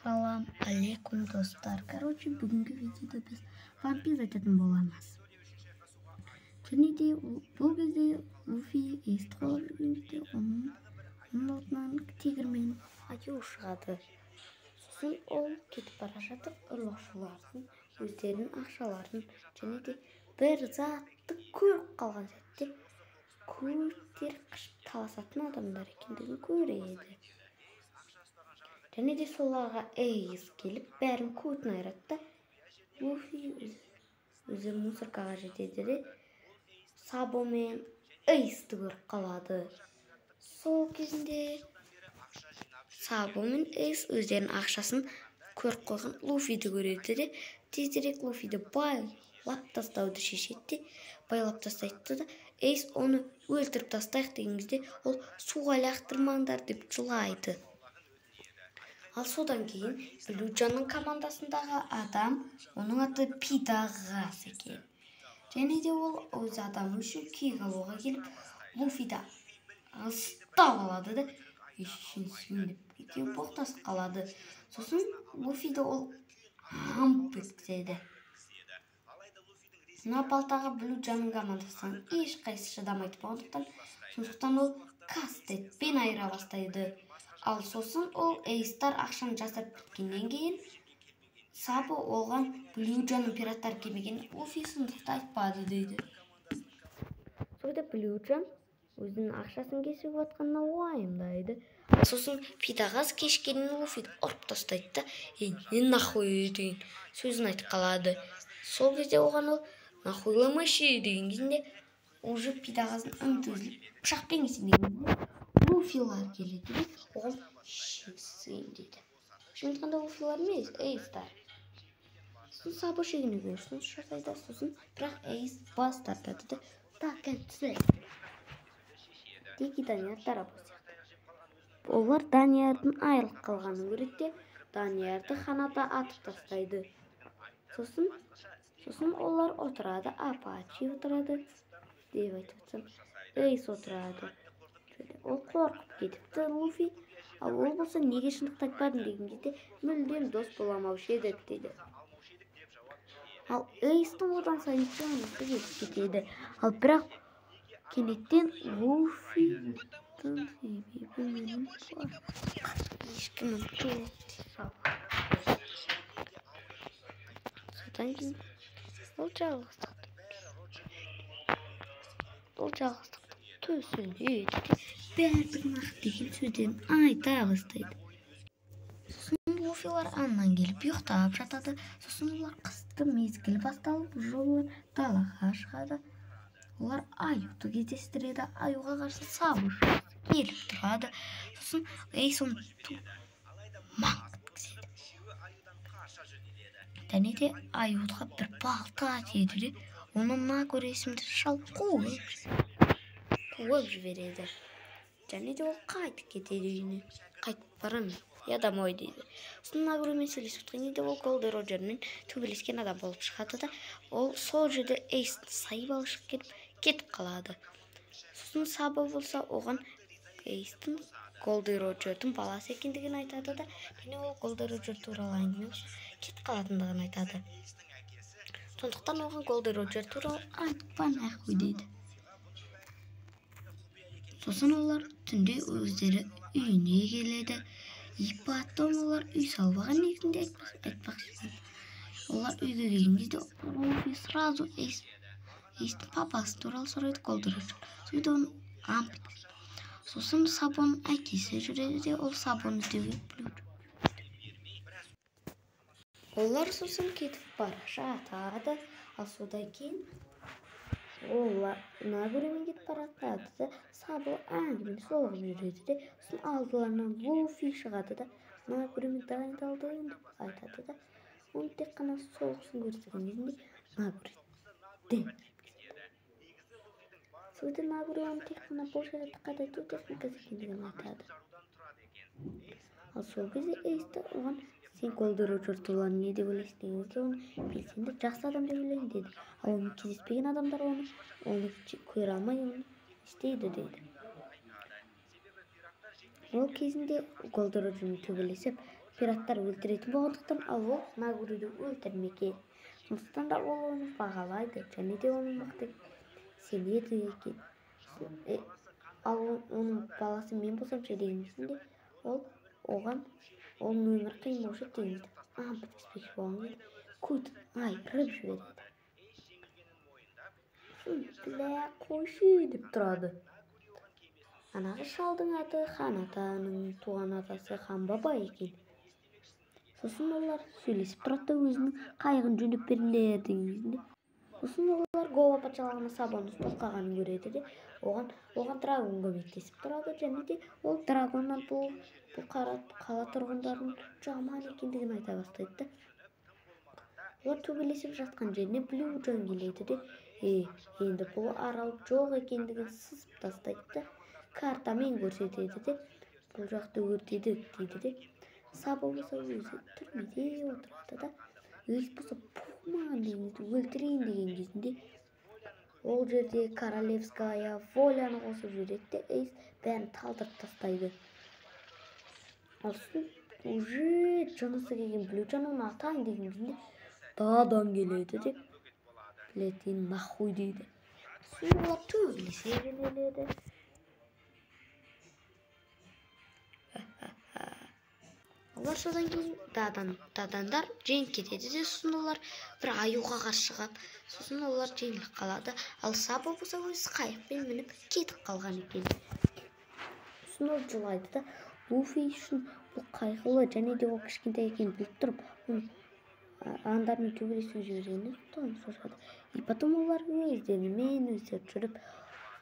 Ассалам алейкум, достар. Короче, бүгінгі видеода біз One Piece айтатын боламыз. Және де бұл кезде Луфи Эйсті қуалап жүрген кезде оның алдынан тигр мен аю шығады. Сосын ол кетіп бара жатып, ұрлықшылардың өздерінің ақшаларын және де бір затты көріп қалған сәтте көттері қышып таласатын адамдар екендігін көреді. Және де соларға Эйс келіп, бәрін көтін айырады да, Луфи өзі мусоркаға жетеді де, Сабо мен Эйсті көріп қалады. Сол кезінде Сабо мен Эйс өздерінің ақшасын көріп қойған Луфиді көреді де, тезірек Луфиді байлап тастауды шешеді де, байлап тастайды да, Эйс оны өлтіріп тастайық деген кезде, ол суға лақтырмаңдар деп жылайды. Ал содан кейін Блюджанның командасындағы адам, оның аты Пидағас екен. Және де ол өз адамы үшін кек алуға келіп, Луфиді ұстап алады да, шешенсің деп екеуі боқтасып қалады. Сосын Луфиді ол амп еткізеді. Мына балтаға Блюджанның командасынан ешқайсысы шыдамайды болғандықтан, сондықтан ол кастетпен айыра бастайды. Ал сосын ол Эйстар ақшаны жасап біткеннен кейін Сабо оған Блюджанның пираттар келмеген, Луфи сұмдықты айтпады дейді. Сонда Блюджан өзінің ақшасын кесіп жатқанына уайымдайды. Сосын Пидағаз кешкенін Луфиді ұрып тастайды да, не нахуй деген сөзін айтып қалады. Сол кезде оған ол нахуйламайшы деген кезінде уже Пидағаздың үміті үзіліп, пышақпен кесейін деген кезде Луфилар келеді де, оған шексін дейді. Шын айтқанда, Луфилар емес, Эйстар. Сосын Сабо шегінуге ұсыныс жасайды, сосын бірақ Эйс бас тартады да, до конца. Дикий Данияр Дарабоз сияқты. Олар Даниярдың айырылып қалғанын көреді де, Даниярды ханата атып тастайды. Сосын олар отырады, Апачи отырады деп айтып жатсам, Эйс отырады. Ол қорқып кетіпті Луфи. Ал ол болса, неге шындықты айтпадың деген кезде, мүлдем дос бола алмаушы едік дейді. Ал Эйстің одан сайын жаны келіп кетеді. Ал бірақ кенеттен Луфидің себебі менің ешкімім жоқ. Содан кейін ол жалғыздықты түсінеді де, бәрібір нақ деген сөздерін айта бастайды. Сосын Луфилар аңнан келіп ұйықтап жатады. Сосын олар қысты мезгіл басталып, уже олар далаға шығады. Олар аюды кездестіреді. Аюға қарсы Сабо келіп тұрады. Сосын Эйс оны маңқ еткізеді. Және де аюға бір балта тиеді де, оны Нагури есімді шал қуып жібереді. Және де ол қайтып кетеді үйіне. Қайтып барамын, я домой дейді. Сосын Нагуримен сөйлесіп отырған кезде ол Голди Роджермен төбелескен адам болып шығады да, ол сол жерде Эйстің сайып шығып келіп кетіп қалады. Сосын Сабо болса оған Эйстің Голди Роджердің баласы екендігін айтады да, және ол Голди Роджер туралы әңгіме кетіп қалатындығын айтады. Сондықтан оған Голди Роджер туралы айтпа нахуй дейді. Сосын олар түнде өздері үйіне келеді. И потом олар үй салып алған негізінде, айтпақшымын. Олар үйге келген кезде Луфи сразу Эйстің папасы туралы сұрайды, Голди Роджер. Сөйтіп оны амп еткізеді. Сосын Сабоның әкесі жүреді де, ол Сабоны іздеуге біледі. Олар сосын кетіп бара жатады. Ал содан кейін олар Нагуримен кетіп бара жатады да, Сабо әңгімені соғып жүреді де, сосын алдыларынан Луфи шығады да, Нагуримен дайындалдым деп айтады да, оны тек қана соғысын көрсеткен кезінде Нагури дін. Сол кезде Нагури оны тек қана бұл жерді қадайту техникасы екендігін айтады. Ал сол кезде Эйс оған сен Голди Роджер туралы не деп ойлайсың деген кезде, оны белсенді жақсы адам деп ойлаймын деді. Ал оны кездеспеген адамдар оны көре алмай оны істейді дейді. Ол кезінде Голди Роджермен төбелесіп, Пираттар өлтіретін болғандықтан, ал ол Нагуриді өлтірмеген. Сондықтан да ол оны бағалайды және де оның мықты сенеді екен. Ал оның баласы мен болсам ше деген кезінде ол оған оның өмірі қиын болушы еді деген кезде біткізбекші болған кезде көтін айырып жібереді. Бля, қойшы деп тұрады. Анағы шалдың аты хан атаның туған атасы хан баба екен. Сосын олар сөйлесіп тұрады да, өзінің қайығын жөндеп беріңдер деген кезінде. Сосын олар Гоа патшалығына Сабоны ұстап қалғанын көреді де, оған драгон көмектесіп тұрады және де ол драгоннан бұл қала тұрғындарының жаман екендігін айта бастайды да. Олар төбелесіп жатқан жеріне Блю Джон келеді де, енді бұл арал жоқ екендігін сызып тастайды да, картамен көрсетеді де, бұл жақты өртедік дейді де. Сабо болса өзі түрмеде отырады да, Эйс болса пуман дегенді өлтірейін деген кезінде ол жерде королевская воляны қосып жібереді де, Эйс бәрін талдырып тастайды. Ал сосын уже жынысы келген Блю Джон оны атайын деген кезінде Дадан келеді де, блядь, нахуй дейді. Сосын олар төбелесе жөнеледі. Олар содан кейін дадандар жеңіп кетеді де, сосын олар бір аюға қарсы шығып, сосын олар жеңіліп қалады. Ал Сабо болса өзі қайықпен мініп кетіп қалған екен. Сосын ол жылайды да, Луфи үшін бұл қайғылы және де ол кішкентай екенін біліп тұрып, оны аңдармен төбелесіп жібергеніне шошады. И потом олар өздерімен өздері жүріп,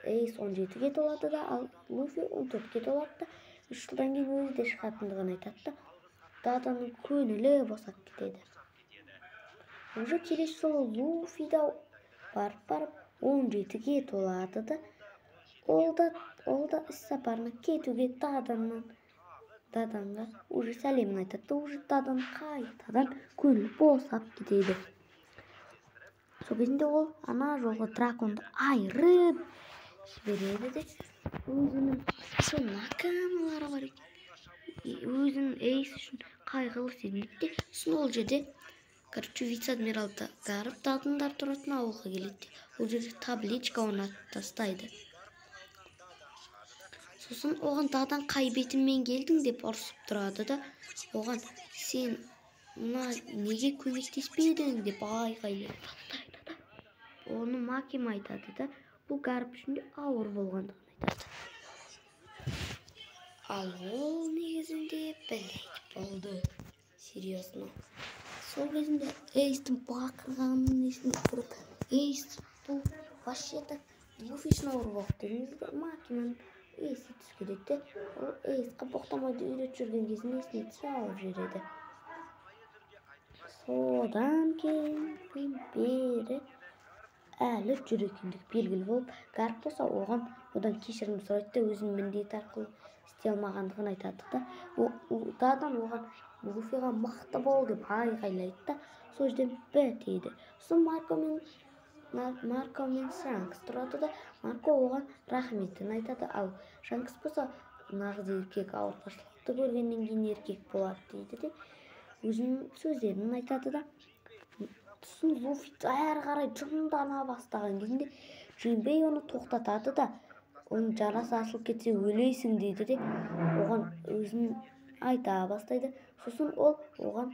Эйс 17-ге толады да, ал Луфи 14-ге толады да, 3 жылдан кейін өзі де шығатындығын айтады да, Даданың көңілі босап кетеді. Уже келесі жолы Луфи да барып 17-ге толады да, ол да іс сапарына кетуге Даданға уже сәлемін айтады да, уже Дадан қайтадан көңілі босап кетеді. Сол кезінде ол ана жолғы драконды айырып жібереді де, өзінің сол накамалары бар екен, өзінің Эйс үшін қайғылы сезінеді де, сосын ол жерде, короче, вице-адмирал Гарп Дадандар тұратын ауылға келеді де, ол жерде табличка орнатып тастайды. Сосын оған Дадан қай бетіңмен келдің деп ұрсып тұрады да, оған сен мына неге көмектеспедің деп айғайлайды да, оны Макима айтады да, бұл Гарп үшін де ауыр болғандығын айтады. Ал ол негізінде блядь болды. Серьезно. Сол кезінде Эйстің бақырғанын есіне түсіріп, Эйс бұл вообще-то Луфи үшін ауыр болды деген кезде Макиманың есі түсіп кетеді де, ол Эйсқа боқтамайды үйретіп жүрген кезінде есіне түсе алып жібереді. Содан кейін бері әлі жүр екендігі белгілі болып, Гарп болса оған одан кешірім сұрайды да, өзінің міндеті арқылы істей алмағандығын айтады да, Дадан оған Луфиға мықты бол деп айғайлайды да, сол жерден бітеді. Сосын Марко мен Шанкс тұрады да, Марко оған рахметін айтады, ал Шанкс болса нағыз еркек ауыртпашылықты көргеннен кейін еркек болады дейді де, өзінің сөздерін айтады да. Сосын Луфи әрі қарай жындана бастаған кезінде Джинбей оны тоқтатады да, оның жарасы ашылып кетсе өлесің дейді де, оған өзін айта бастайды. Сосын ол оған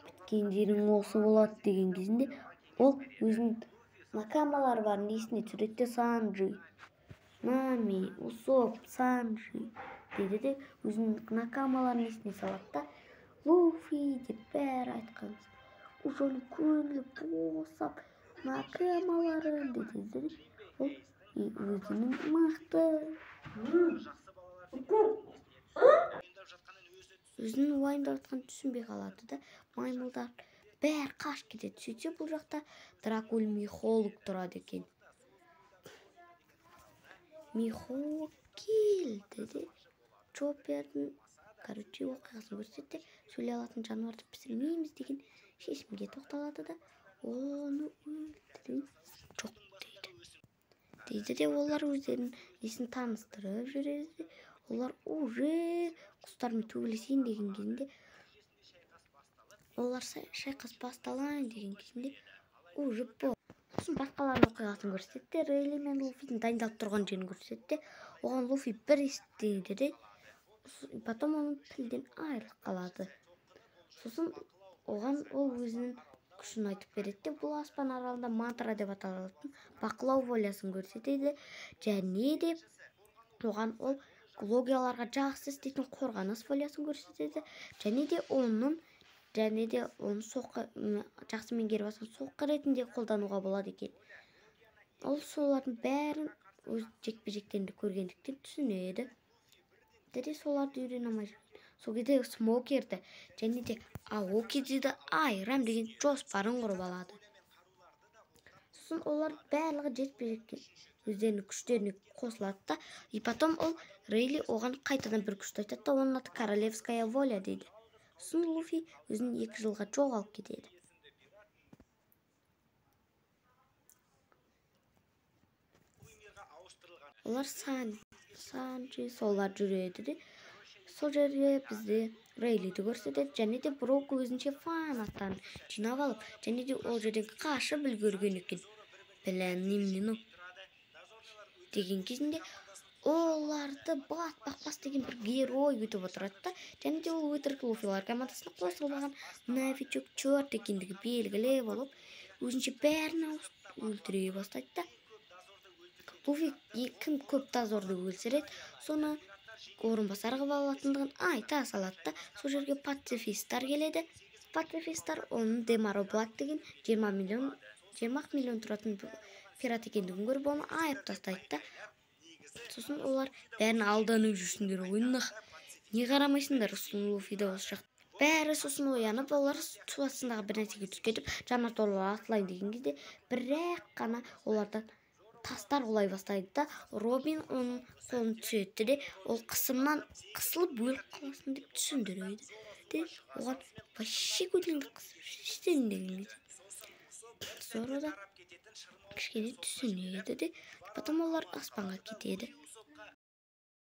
біткен жерің осы болады деген кезінде ол өзінің накамалары барын есіне түсіреді де, Санджи, Нами, Усоп, Санджи дейді де, өзінің накамаларын есіне салады да, Луфи деп бәрі айтқан. Уже оның көңілі босап, накамалары дейді де, ол өзінің мықты өзінің уайымдап жатқанын түсінбей қалады да, маймылдар бәрі қашып кетеді. Сөйтсе бұл жақта Дракуль Михолог тұрады екен. Михолог келді де, Чоппердің, короче, оқиғасын көрсетті, сөйлей алатын жануарды пісірмейміз деген шешімге тоқталады да, оны өлтіру жоқ дейді. Дейді де, олар өздерінің несін таныстырып жүреді де, Олар уже құстармен төбелесейін деген кезінде, олар шайқас басталайын деген кезінде уже болды. Сосын басқалардың оқиғасын көрсетеді. Рейли мен Луфидің дайындалып тұрған жерін көрсетеді. Оған Луфи бір естиді де, потом оның тілден айырылып қалады. Сосын оған ол өзінің күшін айтып береді де, бұл аспан аралында мантра деп аталатын бақылау волясын көрсетеді. Және де оған ол логияларға жақсы істейтін қорғаныс волясын көрсетеді. Және де оның соққы жақсы меңгеріп алсаң соққы ретінде қолдануға болады екен. Ол солардың бәрін өз жекпе-жектерінде көргендіктен түсінеді. Де соларды үйрене алмай жүрген. Сол кезде Смокерді және де Аокидзиді айырам деген жоспарын құрып алады. Сосын олар барлығы жекпе-жекке өздерінің күштеріне қосылады да, и потом ол Рейли оған қайтадан бір күшті айтады да, оның аты Королевская воля дейді. Сосын Луфи өзін 2 жылға жоғалып кетеді. Олар Санджи солар жүреді де, сол жерде бізде Рейлиді көрсетеді, және де Брок өзінше фанаттарын жинап алып, және де ол жерден қашып үлгерген екен. Бля, немене деген кезінде оларды Батпақбас деген бір герой күтіп отырады да, және де ол өтірік Луфилар командасына қосылмаған новичок черт екендігі белгілі болып, өзінше бәрін өлтіре бастайды да. Луфи кім көп дозорды өлтіреді, соны орынбасар қылып алатындығын айта салады да, сол жерге пацифисттар келеді. Пацифисттар оның Демаро Блак деген 20 миллион тұратын пират екендігін көріп, оны айып тастайды да. Сосын олар бәрін алданып жүрсіңдер ғой, нах. Не қарамайсыңдар, сосын Луфиді осы жақ. Бәрі сосын оянып, олар су астындағы бір нәрсеге түсіп кетіп, жанартаулар атылайын деген кезде бірақ қана олардан тастар құлай бастайды да, Робин оның қолын түзетті де, ол қысымнан қысылып өліп қаласың деп түсіндіреді де, оған вообще көтіңді қысып жүрсең деген кезде Зоро да кішкене түсінеді де, потом олар аспанға кетеді.